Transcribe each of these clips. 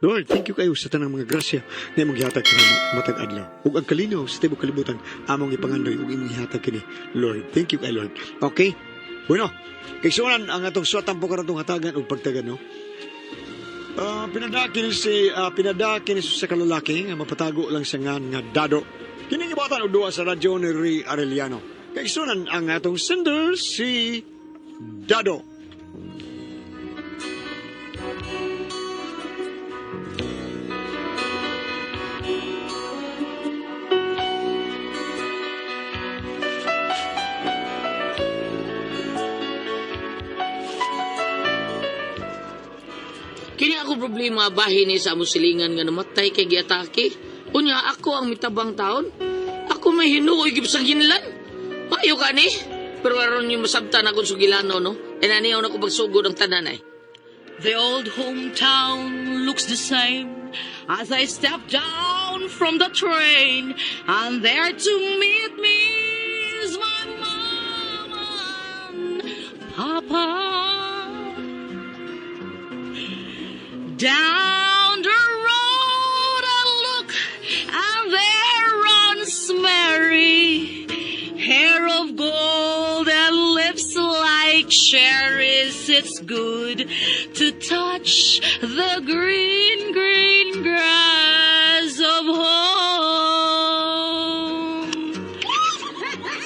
Lord, thank you kayo sa tanang mga grasya nga imong gihatag kanamo matag adlaw. Ug ang kalinaw sa tibuok kalibutan among ipangandoy ug imong gihatag kini. Lord, thank you kay Lord. Okay. Bueno, kaigsuonan ang atong suwat tampo karon hatagan ug pagtagan, no. Pinadaki ni sa kalalaki nga mapatago lang sa ngan nga Dado. Kini gibatan og duwa sa radyo ni Ray Arellano. Kaigsuonan ang atong sender si Dado. Kini ako problema bahin ni sa among silingan nga namatay kay giatake. Unya ako ang mitabang taon. Ako may hinuoy gib sa ginlan. Maayo ka ni. Pero aron yung masabtan akong sugilano, no? E naniyaw na ko pagsugod ang tanan ay. The old hometown looks the same as I step down from the train, and there to meet me is my mama and papa. Down the road I look, and there runs Mary, hair of gold and lips like cherries. It's good to touch the green, green grass of home.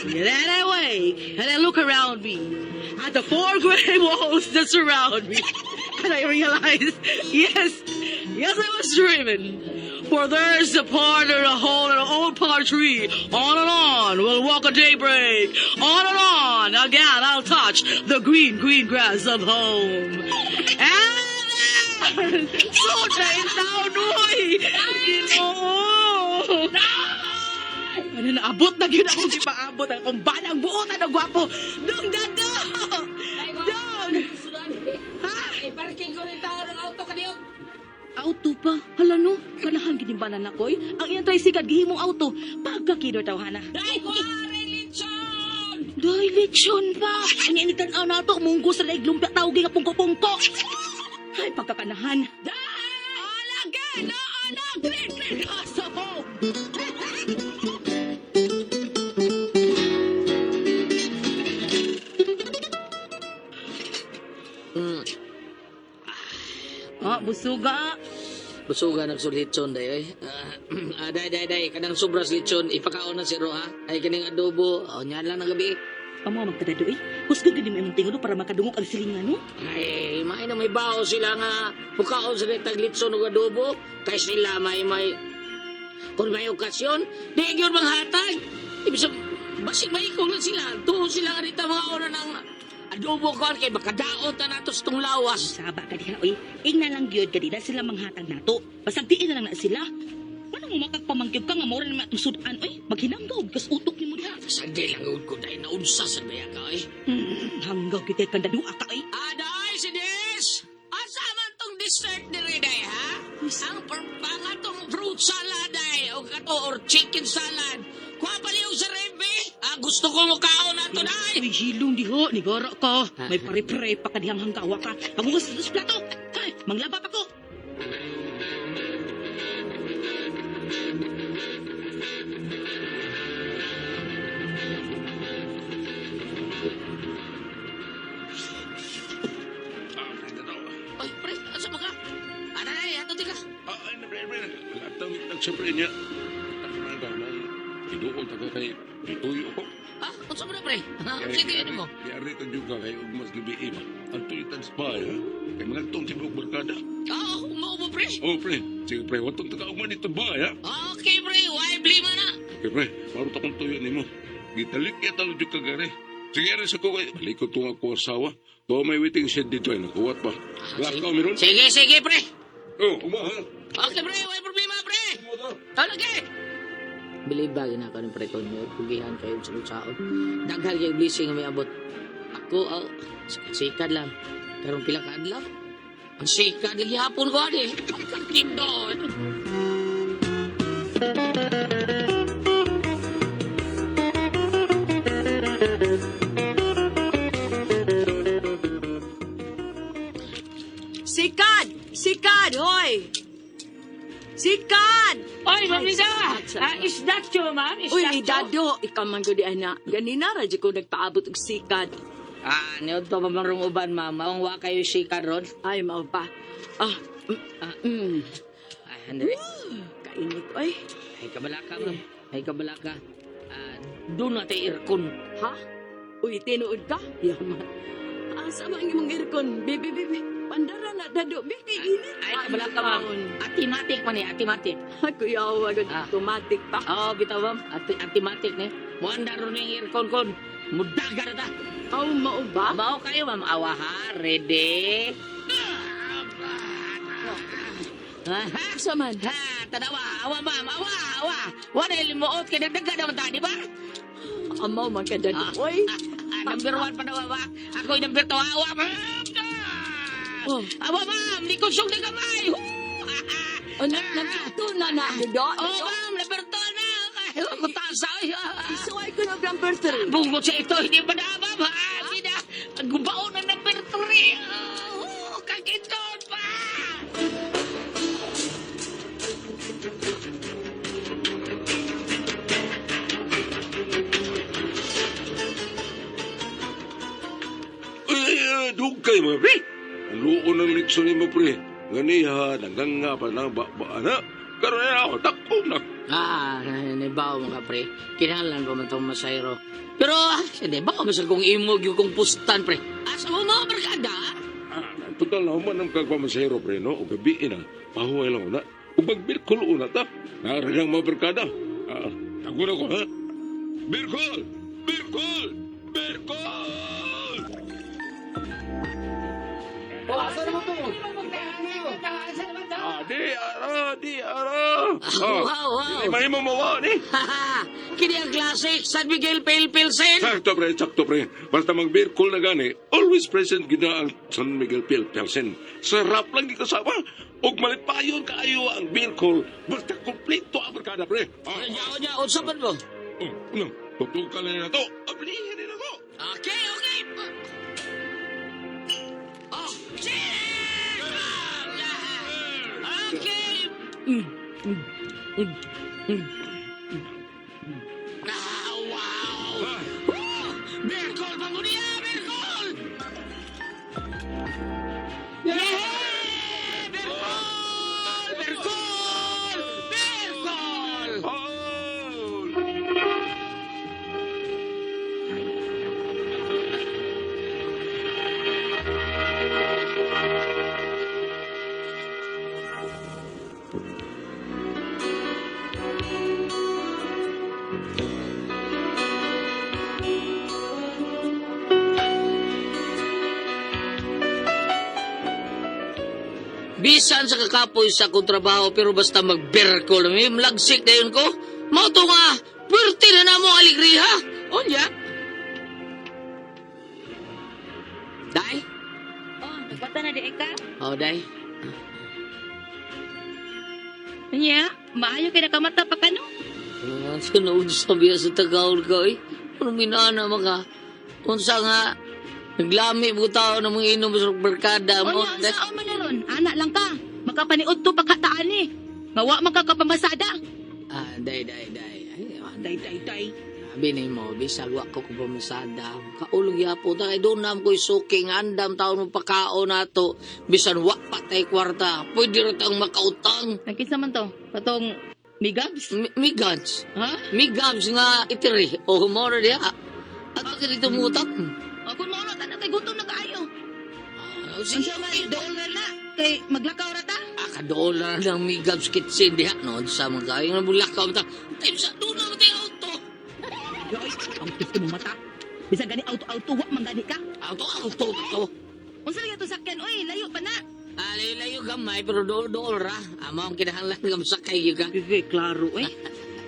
Then I wake and I look around me at the four gray walls that surround me. And I realize, yes, yes, I was dreaming. For there's a part of a hole in an old palm tree. On and on, we'll walk at daybreak. On and on, again I'll touch the green, green grass of home. And then, so na in town, uy! Ginoo! Ano naabot na gyud akong gipaabot ang akong banang buotan og gwapo. Dong dado! Dong! Ha? Parking ko rin tao ng auto kaniyo. Auto pa? Hala no, kanahan gid banan na koy. Ang iyang tricycle gihimong auto. Pagkakidor tawhana. Dai ko aring lechon! Day lechon pa. Ang initan-aw nato munggo sa daig lumpia tawgi nga pungko-pungko. Ay pagkakanahan. Alage na anak clear clear sa home. Ah, busuga. Busuga nagsul lechon day oy. Day day day kanang sobras lechon ipakaon na si Roha. Ay kaning adobo, oh, nya lang ng gabi. Amo magkadado eh. Husga gid mo imong tingulo para makadungog ang silingan no. Ay, may na may bao sila nga mukaon sa tag litson ug adobo kay sila may may kung may okasyon, di gyud manghatag. Ibig sabihin, basig maikong lang sila. Tuo sila nga dito mga ora ng adobo kon kay makadaot na nato sa tong lawas. Saba ka diha oy. Ingna lang gyud kadila sila manghatag nato. Basag diin na lang na sila. Ano mo makagpamangkyog ka nga mura naman atong sudan oy. Maghinanggaw kas utok nimo diha. Sagdi lang gud ko dahil naunsa sa baya ka oy. Hanggaw kita kanda duha ka oy. Aday, si Des! Asa man tong dessert diri day, ha? Ang pangatong fruit salad ay, o kato, or chicken salad. Kuha paliw sa rebe. Ah, gusto ko mukaon na to, day. Uy, hilong diha, nigara ka. May pare-pare pa ka dihang hanggawa ka. Magugas sa plato. Ay, manglaba pa ko. Oy, pre, asa man ka? Aday, ato di ka. Ay, na, pre, pre. Atang siyempre niya. Iduol taga kay ituyo ko. Ah, unsa man na, pre? Ah, sige, ano mo? Yari ta juga kay ugmas gabi iba. Ang tulitan spa, ha? Kay mga tong tibok barkada. Ah, umaubo, pre. Oh, pre. Sige, pre. Watong taga ugma dito ba, ha? Okay, pre, why blame na? Okay, pre. Marot akong tuyo nimo. Gitalik ya talo jud kagari. Sige, rin sa ko kay. Balikot ko nga ko asawa. Tuwa may waiting shed dito ay nakuwat pa. Lakaw meron? Sige, sige, pre. Oh, uma ha? Okay, pre, why problema, pre? Uma to. Talagay! Believe ba gina ka ng pre ko niyo, pugihan kayo sa lutsaon. Daghal kay blessing nga may abot. Ako, oh, sikad lang. Karong pila ka adlaw. Ang sikad lagi hapon ko adi. Pagkakindon. Sikad! Sikad, hoy! Sikan! Oy, Ma'am Ay, Lisa! salamat, salamat. Ah, is that you, ma'am? Is Uy, that you? Dado, ikaw man gud ana. Ganina ra jud ko nagpaabot og sikad. Ah, niod pa ba marong uban, ma'am? Maong wa kayo sikan ron? Ay, mao pa. Ah, Ah, mm, ay, Andre. kainit oy. Ay, kabalaka, ma'am. Ay, kabalaka. Ah, doon na tayo aircon. Ha? Uy, tinuod ka? Yaman. Asa man ang imong aircon? Bibi, bibi. Pandara na, Dado. Bi, kay init. Ay, kabalaka, ma'am. Atimatic man eh, atimatic. Kuya, wag Ah. automatic pa. Oo, bitaw, ma'am. Atimatic ni. Muanda ron yung aircon kon. Mudaga na ta. Aw, mao ba? Mao kayo, ma'am. Awa ha. Ready? Ha? Asa man? Ha, tanawa, awa ma'am, awa, awa. Wala limuot kay nagdaga naman ta, di ba? Amaw man ka, Dado. Ah, Oy. ah, ah, number 1 pa na awa. Ako yung number 2, awa ma'am. Oh. Awa ma'am, likosog na kamay. Ano, number 2 na na, Dado. Oh ma'am, number 2 na. Ay, ako tasa. Ay, ah, ah. Isuway ko na number 3. Bungot sa ito, hindi pa na, ma'am. Ah, hindi na. Gubaon ang number 3. Oh, kakiton pa. Ay, dugay mga pre. Ang luon ng litson ni mo pre. Ganiha, naganga pa na ba, ba na. Karon na ako, takom na. Ah, nibaw mga pre. Kinahanglan pa man itong masayro. Pero, hindi, baka masal kong imog yung kong pustan, pre. Asa mo mga barkada? Ah, total na human ang kagpamasahero pre, no? O gabi na, pahuway lang una. O magbirkol una ta. Naragang mga barkada. Ah, tago na ko, ha? Birkol! Birkol! Birkol! Ah, di, ara, di, ara. Ah, wow, wow. Di mahimo mawa, ni. Haha! Kini ang classic San Miguel Pale Pilsen! Sakto pre, sakto pre. Basta mag-beer call na gani, always present gina ang San Miguel Pale Pilsen. Sarap lang di kasama. Og malipayon kaayo ang beer call. Basta kompleto ang barkada pre. Ah, Onya, onya, unsa man mo? oh, ano? Tutukan na na to. Ablihin na to. Okay, okay! Oh, cheers! Okay! Ah, wow! Woo! Beer call pa mo niya! Beer call! Yeah! Beer call! Beer call! Beer call! Oh! Bisan sa kakapoy sa akong trabaho pero basta magberkol may mlagsik dayon ko. Mao to nga, puwerte na namo ang alegriha. Unya. Day? Oh, nagbata na di ka. Oh, day. Nya, maayo kay nakamata pa kano. Ano sinuod sa biya sa Tagalog ka, eh. Ano minana mga? Unsa nga, naglami mo tao ng mga inom sa barkada mo. Unya, unsa man na ron? Ana lang ka. Makapaniud to pagkataan eh. Nga wa man ka kapamasada. Ah, day, day, day. Ay, ah, Day, day, day. Sabi ni mo, bisag wa ko kupamasada. Kaulog yapo ta, kay doon nam ko'y suki nga andam taon mo pakaon nato. Bisan wa pa tay kwarta, pwede ra tang makautang. Nagkinsa man to? Katong migabs? Mi gabs. Ha? Mi gabs nga itiri. O humor diha. At pag dito mutang. O kung maulo tanan kay gutom na kaayo. Ah, sige, Unsa man dool na na kay maglakaw ra ta. Ah, kadola ng mi gabs kitchen diha. No, sa mga kayo nga bulakaw ta. Tayo sa doon na tayo auto. Yoy, ang pito mo mata. Bisan gani auto-auto wa man gani ka. Auto, auto, auto. Unsa lagi to sakyan oy, layo pa na. Ah, layo gamay, pero dool-dool ra. Amo ang kinahanglan nga masakay gyud ka. Gigi, klaro eh.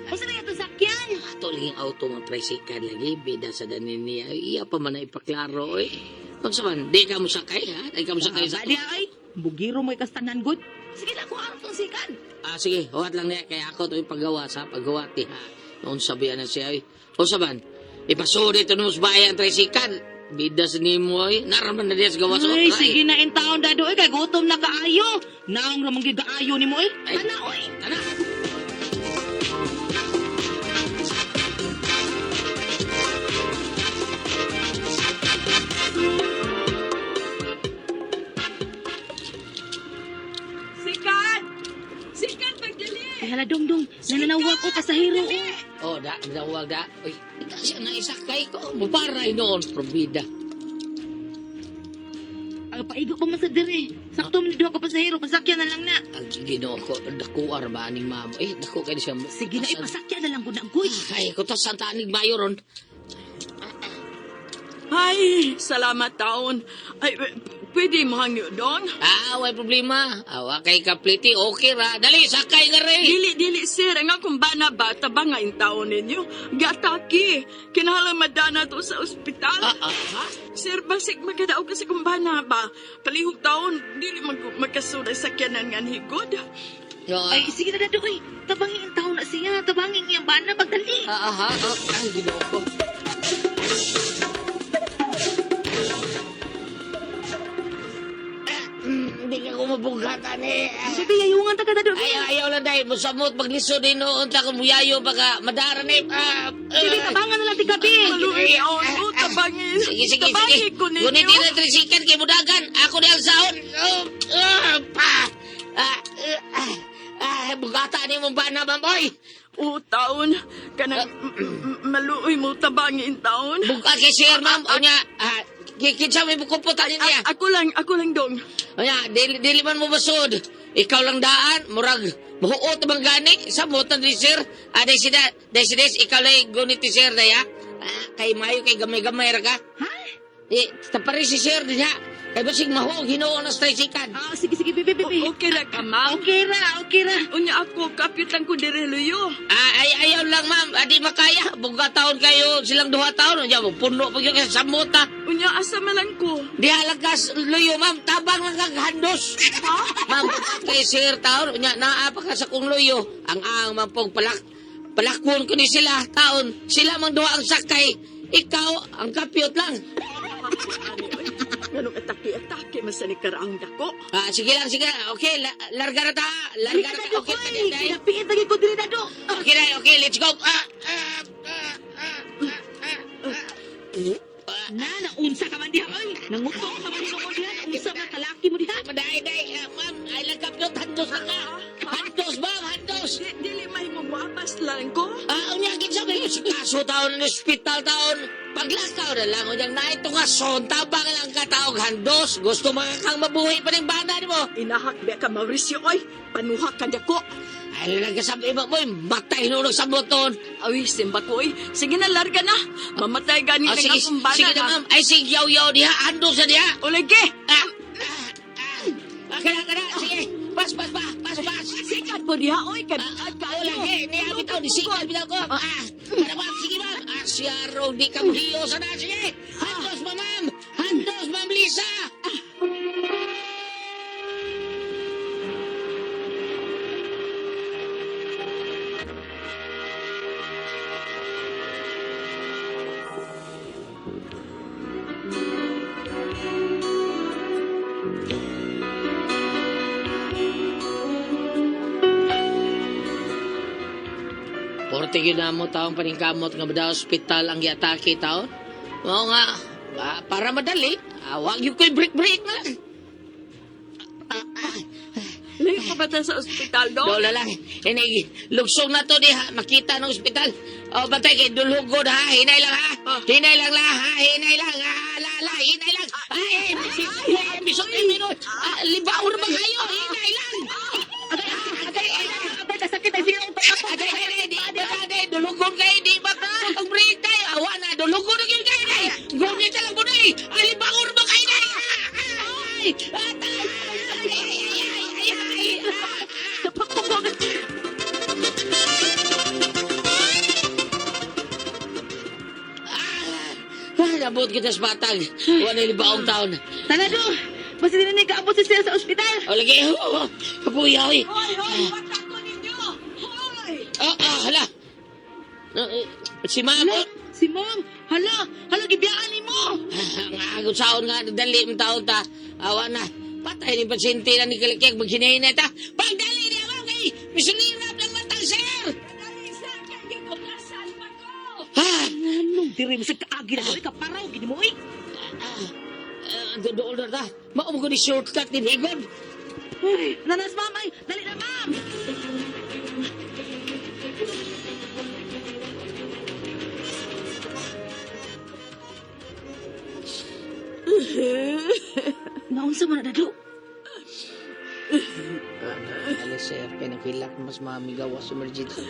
Unsa lagi to sakyan? Ato lagi ang auto mga tricycle lagi bida sa danin niya. Iya pa man na ipaklaro eh. Unsa man, di ka mo sakay ha? Di ka mo sakay sa... Bali ay, bugiro mo ikastanan gud. Sige lang, kuha tong sikan. Ah, sige, huwat lang niya. Kaya ako ito paggawa sa paggawa ti ha. Noon sabihan na siya ay. Unsa man, ipasuri ito nung bayan tricycle. Bidas nimo ay. Naraman na diya sa gawas. Ay, sige na in taon dado oy, kay gutom na kaayo. Naong ramang gigaayo nimo oy. Ay. Ana oy. Ana. Sikat! Sikat, pagdali! Ay hala dong dong, nananawag ko pasahero oh. Oh, da, dawag da. Uy, ikaw siya nga isakay ko. Muparay noon, probida. Ay paigo pa man sa dire. Sakto man ni duha ka pasahero, pasakyan na lang na. Ang Ginoo ko, dako arba aning mamo. Eh, dako kay siya. Sige na ipasakyan na lang gud na goy. Ay, ko to sa tanig mayo ron. Ay, salamat taon. Ay, pwede mo hangyo dong? Ah, way problema. Awa kay kapliti, okay ra. Dali, sakay ka rin. Dili, dili, sir. Ang akong bana ba, tabanga in taon ninyo. Gataki. Kinahanglan madana to sa ospital. Ah, ah, ha? Sir, basig magkadaog kasi kung bana ba. Palihog taon, dili magkasuray sa sakyanan nga higod. Yo, ah, Ay sige na dado oy. Tabangin in taon na siya, tabangin iyang bana pagdali. ah, ah, ha? Ah, ay, Ginoo ko. Ah, Hindi ka kumabugatan eh. Sige, yayungan ta ka dado. Ayaw, ayaw lang dahil. Musamot, maglisod din noon. Ta kung muyayo, baka madara na eh. Ah, Sige, ah. tabangan na lang ti gabi. Maluwi taon ko, tabangin. Sige, sige, sige. Tabangin ko ninyo. Ngunit na trisikan kay Budagan. Ako na ang sahon. Oh, ah, pa. Ah, ah, ah, bugata ni mong bana, ma'am. Oy, O, taon. Kanang maluoy mo tabangin taon. buka kay sir, ma'am. O niya, ah, kinsa may bukuputan niya. Ako lang dong. O niya, dili, dili man mo basod. Ikaw lang daan, murag, mahuot bang gani? Samot na ni sir. Ah, day sida, day sides, ikaw lang gunit ni sir, daya. Ah, kay mayo, kay gamay-gamay ra ka. Ha? Eh, tapari si sir diha. Kay basig mahuog, hinuon ang tricycle. Ah, sige sige, bibi bibi. Okay ra ka, ma'am. Okay ra, okay ra. Unya ako, kapit lang ko dire luyo. Ah, ay, ayaw lang, ma'am. Adi makaya. Buga taon kayo, silang duha taon. Unya, puno pa yun kasi samot, ah. Unya asa man lang ko. Di halagas luyo, ma'am. Tabang lang kag handos. Ma'am, kay sir taon. Unya, naa pa ka sa kong luyo. Ang ma'am pong palakon ko ni sila, taon. Sila mang duha ang sakay. Ikaw, ang kapyot lang. Ani, oy. Ganong atake-atake man sa ni karaang dako. Ah, sige lang, sige lang. Okay, larga na ta. Larga na ta. Okay, Oy, okay, okay. Kinapiit lagi ko diri dado. Okay na, okay, let's go. Ah, ah, ah, ah, ah, ah. Na, naunsa ka man diha oy. Nanguto ka man hinuon diha, naunsa man kalaki mo diha. Maday, day, ah, ma'am, ay lang kapyot, handos na ka. Handos, ma'am, handos. Di, dili mahimong muabas lang ko. Ah, unya, kinsa may kaso taon, ng ospital taon. Paglakaw na lang, unyang naito ka, son, tabang lang ka taog, handos. Gusto mga kang mabuhay pa ng bana ni mo. Inahak ba ka Mauricio oy. Panuha ka dako. Ay, lang ka sabi mo, boy, matay nunog sa buton. Ay, simba ko oy. Sige na larga na. Mamatay gani Ah, lang sige, akong bana. sige na, ma'am. Ay, sige, yaw-yaw diha, handos na diha. Ulagi. Ah, ah, ah, ah, kana, kana, sige. Pas, pas, pa, pas, pas. Sikat po diha oy kay Ah, ah, lagi, niya bitaw, disikat bitaw ko. Ah, para ma'am, sige ma'am. Ah, siya raw, di ka muhiyo sa na, sige. Handos ma, ma'am. Handos, ma'am Lisa. Porte yun na mo taong paningkamot nga ba ospital ang giatake taon. Oo nga, para madali. Ah, wag yung ko'y break-break na. Layo pa ba ta sa ospital do? Dola lang. Ini, lugsong na to diha. Makita ng ospital. O, bantay kay dulhugod ha. Hinay lang ha. Hinay lang la ha. Hinay lang ha. La, la, hinay lang. Ay, ay, ay, ay, bisok ni minute. Ah, libaw na ba kayo? Hinay lang. Agay, agay, kasakit ay sige Agay, ay, ay, di ba ka, di, dulhugon kayo, di ba ka? Ang break tayo. Awa na, dulhugon na yun kayo, day. Ngunit na lang po, day. Ay, libaw na ba kayo, day? Ay, ay, ay, ay, ay, ay, ay, ay. Ah, nabot kita sa batag. Wala ni libaong taon. Tara do. Basta dili ni kaabot si sir sa ospital. O lagi, oh, oh, kapuya, oy. Hoy, hoy, wata ko ninyo. Hoy! Ah, ah, hala. Ah, eh, si ma'am, oh. Si ma'am, hala, hala gibiyaan nimo. Nga agad saon nga dali mo taon ta. Awa na. Patay ni pasyente na ni Kalikyak maghinahinay ta. Pagdali niya ma'am kay misunirap ng matang sir. Dali sir, kay gikuplasan pa ko. Ha? Anong diri mo sa kaagi na ka paraw gid mo oy. Doon na ta. Mao mo ko ni shortcut ni Higod. Ay, nanas ma'am ay, dali na ma'am. Naunsa man na dado? Alis sir, pinakilak mas mamigawas emergency.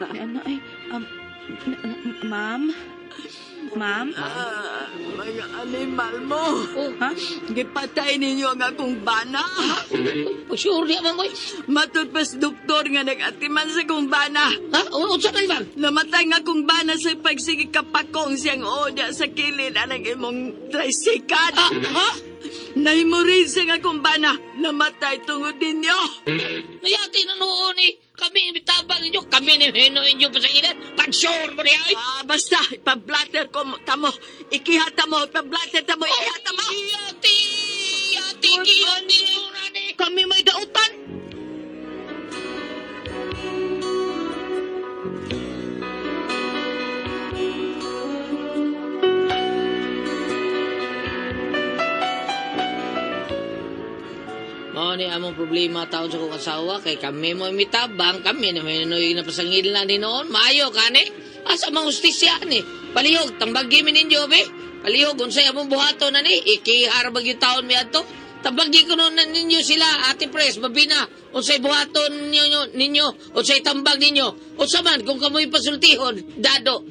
Ay, ano ay, ma'am? Ma'am? Ah, mga animal mo. Oh, Ha? Gipatay ninyo ang akong bana. sure niya ma'am oy. Matud pas doktor nga nag-atiman sa akong bana. Ha? Unsa man ma'am? Namatay nga akong bana sa pagsige kapakong siyang oda sa kilid anang imong tricycle. Ah, ha? Nahimurin siya nga akong bana. Namatay tungod ninyo. Nayati na noon eh. Kami mitabang ninyo, kami ni hino inyo pa sa ilan. Pag-sure mo niya ay. Ah, basta, ipablatter ko tamo. Ikihata mo, ipablatter tamo, ikihata mo. Yati! Yati! Yati! Yati! Kami may dautan. Mao ni among problema taon sa kong asawa kay kami mo mitabang kami na may nunoy na pasangil na ni noon. Maayo kani. Asa mang hustisya ni? Palihog tambagi mi ninyo be. Palihog unsay among buhaton na ni? Ikihar ba gyud taon mi adto? Tambagi ko noon na ninyo sila, Ate Pres, Babina. Unsay buhaton ninyo, ninyo, unsay tambag ninyo. Unsa man kung kamoy pasultihon, dado.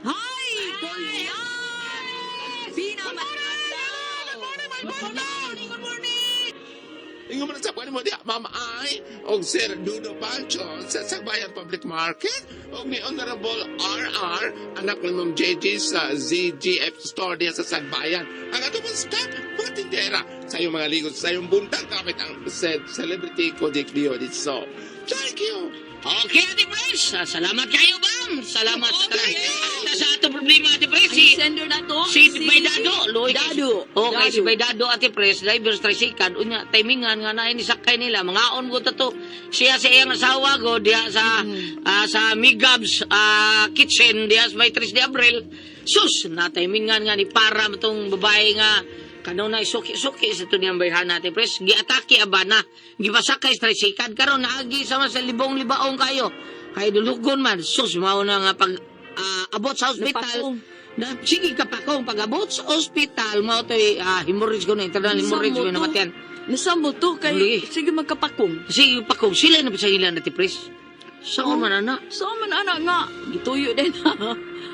Hay! Kulyar! Good morning! Ingon man sa mo diha, Ma'am Ay, og Sir Dudo Pancho sa Sagbayan Public Market, og ni Honorable RR, anak ni Ma'am JJ sa ZGF Store diha sa Sagbayan. Ang ato mong staff, mga tindera, sa iyong mga ligod, sa iyong buntag, kapit ang said celebrity Kodik Leo Ditso. Thank you! Okay, Ate Pres. Salamat kayo, ma'am. Salamat sa tanan. At sa atong problema, Ate Pres, si, Sender na to. si Baydado. Loy, Dado. Okay, si Dado. Baydado, Ate Pres, driver sa tricycle. Unya, timingan nga na inisakay nila. Mga on ko to. Siya sa iyang asawa ko, diha sa, sa Migabs Kitchen, diha sa may 3 de Abril. Sus, na-timingan nga ni para matong babae nga kanunay suki-suki sa ito niyang bayhan natin, pres. Giatake aba na. Gipasakay sa tricycle. Karon naagi sama sa libong libaong kayo. Kay dulugon man. Sus, mao na nga pag abot sa hospital. Napakong. Na, sige ka pa kung pag abot sa hospital, mao to'y hemorrhage ko na, internal hemorrhage ko na namatayan. Nasa mo to kay Lagi. sige magkapakong. Sige pa kung sila na sa ila natin, pres. Saan man ana? So man ana nga gituyo din.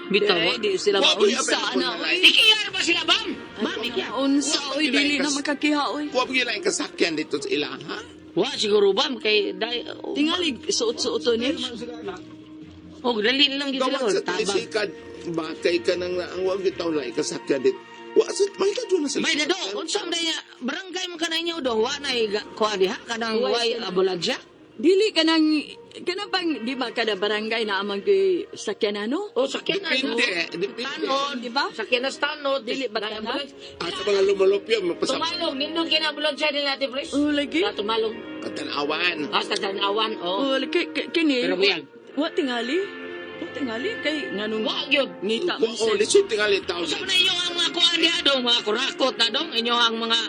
Bitaw. Di, di sila Wa, boy, maunsa abay, na abay, oy. Ikiyar ba sila, bam? Ma'am, ikiyar. Unsa Wa, oy boy, dili na kas- makakiha oy. Wa ba yung kasakyan dito sa ila, ha? Wa siguro bam kay dai Tingali suot-suot to ni. Oh, dali lang gyud sila. Gawat sa Tabang. tricycle, ba kay ka nang ang wag gitaw lang kasakyan dito. Wa sa may kadyo na sila. May dado, unsa man niya barangay man kanay niyo do, wa na kuha diha kanang way ambulansya. Dili kanang kanang pang di ba kada barangay na amang kay sakyan ano? O sakyan na. Depende, depende. Tanod, Di ba? Sakyan na sa tanod, Dili ba na tanan? ambulansya. At sa mga lumulupyo, mapasap Tumalog, nindot kay na ambulansya nila ate Pres. Oh lagi. Na tumalog. katanawan. Hasta tanawan, oh. Oh lagi kini. Pero buyag. Wa tingali. Wa tingali kay nganong Wa gyud. ngita man Oo, sa lisod tingali tao. Unsa man na inyo ang mga kuha diha dong, mga kurakot na dong, inyo ang mga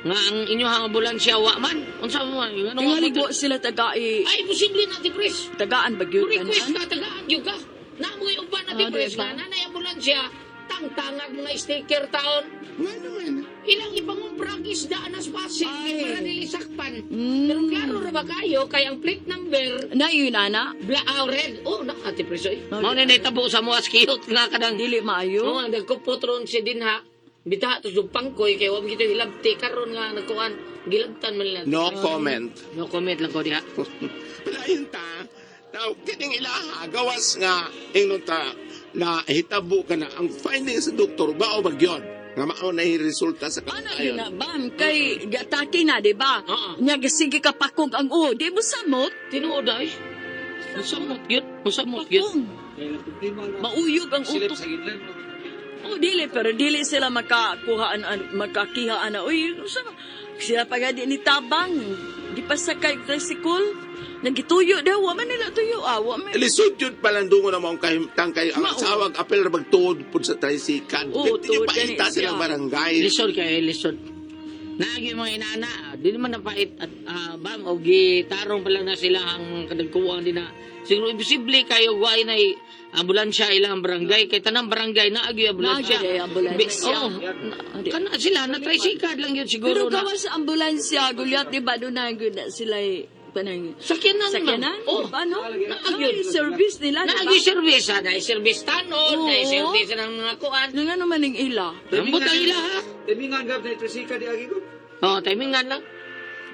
nga ang inyo ang ambulansya wa man. Unsa man nganong Tingali wa sila tagai Ay posible na ate Pres. tagaan ba gyud Request kanan? ka, tagaan yun ka. Naamoy uban na Ah, di press di ba? nga, nanay ambulansya, tangtangag mga sticker taon. Nga naman. Ilang ipangumpra ang isda na Pasig, Ay. para nilisakpan. Mm. Pero klaro ra ba kayo, kay ang plate number, Na yun ana. bla, red. Oh, na, ate preso eh. Oh, Mao na naitabo sa mga skiyot nga kadang. Dili maayo. Oo, ang nagkupot ron si Dinha. Bita to sa pangkoy, kay wag kita hilabti karon nga nagkuan gilabtan man nila. No comment. No comment lang ko diha. Palayon ta. Now, kining ilaha, gawas nga, ingnon ta, na hitabo ka na ang finding sa doktor ba o bagyon nga mao na yung resulta sa Ano yun kamatayon. na, bam? Kay gatake na, di ba? Oo. Nya sige ka pakong ang uo. Di mo samot? Tinuod ay. Musamot yun. Musamot yun. Pakong. Mauyog ang utok. Oh, dili pero dili sila makakuha an, an makakiha ana. Uy, sa sila pa gadi ni tabang. Di pa sakay tricycle. Nagituyo daw, wa man nila tuyo ah, wa man. Lisod yun palandungo na maong kahimtang kay ang Mao. asawag apel ra magtuod pud sa tricycle. Oo, Di tuod paita gani silang siya. barangay. Lisod kay lisod. Naagi mga inana, di naman napait at bam og gitarong pa lang na sila ang mga kadagkuwang din na siguro imposible kayo way na ambulansya ilang barangay kay tanang barangay naagi ambulansya. Naagi ambulansya. Oh, kana sila na tricycle lang yun Pero siguro na. kawas sa ambulansya, gulyat di ba doon na gud na sila panang Sakyanan man. sakyanan, Oh, di ba no? Naagi Ay, service nila, di ba? Naagi service ha, na service tanod, Oo. na service ng mga kuan. Nga ano man ang ila. Ambot ang ila ha. Timingan gab na tresika di agi ko. Oh, timingan lang.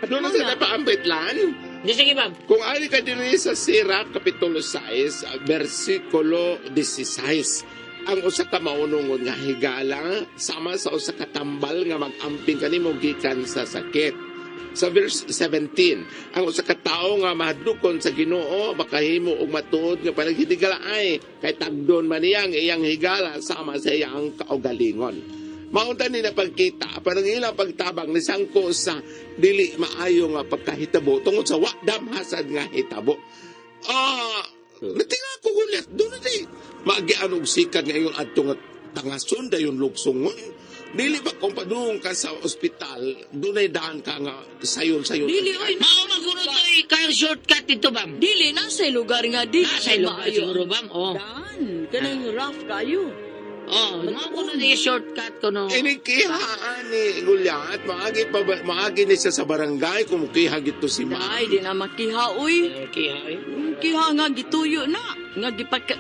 Doon na sa paambitlan. Di sige bam. Kung ari ka diri sa Sirach Kapitulo 6, versikulo 16, ang usa ka maunungon nga higala sama sa usa ka tambal nga mag-amping kanimo gikan sa sakit. Sa verse 17, ang usa ka tawo nga mahadlokon sa Ginoo makahimo og matuod nga panaghidigala ay kay tagdon man niya ang iyang higala sama sa iyang kaugalingon. Maunta ni na pagkita, parang ilang pagtabang ni sangko sa dili maayo nga pagkahitabo tungod sa wakdam hasad nga hitabo. Ah, natinga ko gulat doon na di. Maagian og sikat ngayon adto nga tangason dayon lugsongon. Dili ba kung padung ka sa ospital, dunay daan ka nga sayon-sayon. Dili oy, Mao man kuno to eh, kayang shortcut dito bam. dili na sa lugar nga dili. Nasa lugar maayo. siguro bam. Oh. Daan, kanang rough kayo. Oh, mao kuno ni shortcut kuno. Inikihaan ni Gulyat, maagi pa ba, maagi ni siya sa barangay kung kiha gito si Ma. Ay, di na makiha uy. Okay, ay. Kiha nga gituyo na. Nga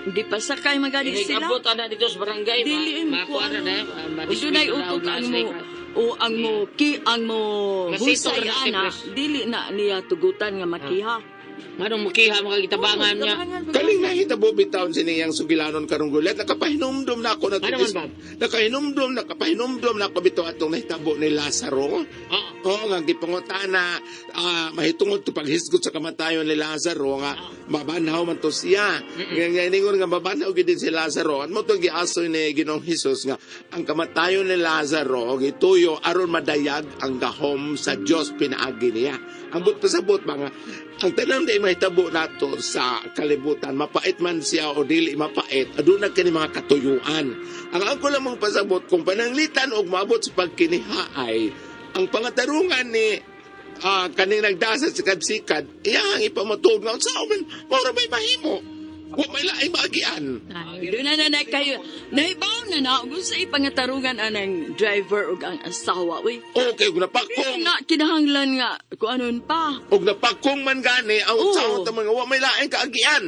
gipasakay magani sila. Inigabot ana dito sa barangay, Dili ma makuha na na. O dunay utok ang mo o ang mo ki ang mo Masito husay na si ana Pres. dili na niya tugutan nga makiha. Manong mukiha makagitabangan niya. Kaling nahitabo bitaw siniyang sugilanon karong gulat, nakapahinumdum na ako na Ano man, Bob? Nakapahinumdum na ako bitaw atong nahitabo ni Lazaro. Oo. Oo, nga gipangutana mahitungod to paghisgot sa kamatayon ni Lazaro nga mabanhaw man to siya. Nga nga ingon nga mabanhaw gid din si Lazaro. At mo to giasoy ni Ginoong Hesus nga ang kamatayon ni Lazaro gituyo aron madayag ang gahom sa Dios pinaagi niya. Ang but pasabot mga ang tanan di mahitabo nato sa kalibutan mapait man siya o dili mapait aduna kini mga katuyuan. Ang ako lamang pasabot kung pananglitan og maabot sa pagkinihaay ang pangatarungan ni kaning nagdasa sa sikad-sikad, iya ang ipamatuog nga unsa man mao ra may mahimo. Wa may laing maagian. Ay, doon na na na kayo. Nahibaw na na kung sa ipangatarungan anang driver ug ang asawa. Uy, Okay, ug napakong na kinahanglan nga kung anon pa. ug napakong man gani ang Oo. unsa ta mga wa may laing kaagian.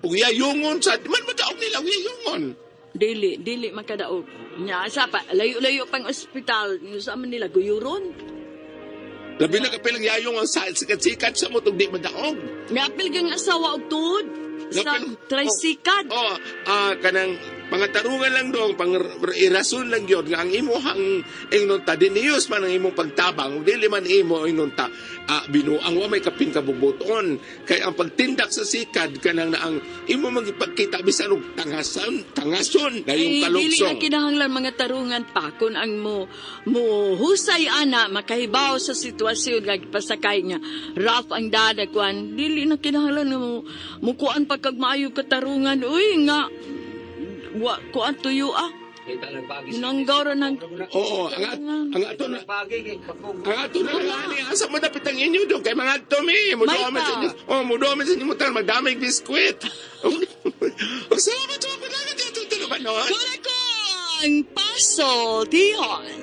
Ug yayungon sa man madaog nila ug yayungon. Dili, dili makadaog. Nya sa pa layo-layo pang ospital sa man nila guyuron. Labi na kapilang yayong ang sa sikat-sikat sa mo tug di madaog. Ngapil kang asawa og tuod sa tricycle. Oh, kanang pangatarungan lang dong, pang irason lang yun, nga ang imuhang ingnon ta, diniyos man ang imong pagtabang, ug dili man imo ingnon ta, binuang wa may kapin kabubuton. Kay ang pagtindak sa sikad, kanang na ang imo magipagkita bisan og tangasan, tangason, dayong Ay, dili kalugsong. na kinahanglan mga tarungan pa kun ang mo mo husay ana makahibaw sa sitwasyon nga gipasakay nga rough ang dada kuan dili na kinahanglan nga mo mukuan pa kag maayo katarungan uy nga wa kuan tuyo ah Nanggaw ra nang Oo, ang ato na ang ato na lang ani asa mo dapit ang inyo dong kay mga ato mi mo May doon pa. sa inyo. Oh, mo doon sa inyo mo tan magdamig biskwit. Ug salamat sa paglagat ato tulubanon. Kurakong Paso Tihon.